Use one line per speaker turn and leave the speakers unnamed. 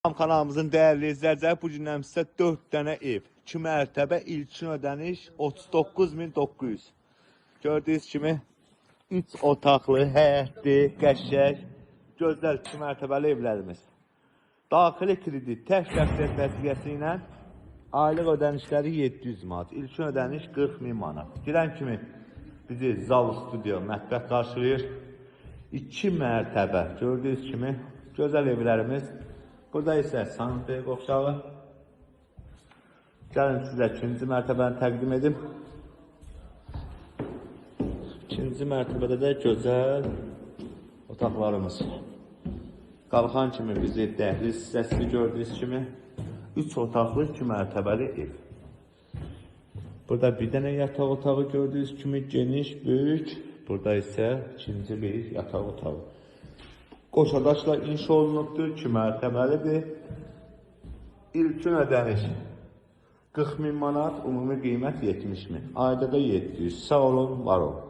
Kanalımızın dəyərli izləyiciləri, bu gündən sizə 4 dənə ev, 2 mərtəbə ilkin ödəniş 39.900. Gördüyünüz kimi 3 otaqlı, həyətli, qəşəng, gözəl 2 mərtəbəli evlərimiz. Daxili kredit tək şəxsiyyət vəsiqəsi ilə aylıq ödənişləri 700 manat, ilkin ödəniş 40 min manat. Girən kimi bizi zal, studiyo, mətbəx qarşılayır. 2 mərtəbə gördüyünüz kimi gözəl evlərimiz. Burada isə sanitary qovşağı. Gəlin sizə ikinci mərtəbəni təqdim edim. İkinci mərtəbədə də gözəl otaqlarımız. Qalxan kimi bizi dəhliz hissəsi gördüyünüz kimi 3 otaqlı 2 mərtəbəli ev. Burada bir dənə yataq otağı gördüyünüz kimi geniş, böyük. Burada isə ikinci bir yataq otağı. Qoşadaşla inşa olunubdur, 2 mərtəbəlidir. İlkin ödəniş 40 min manat, ümumi qiymət 70 min. Ayda da 700. Sağ olun, var olun.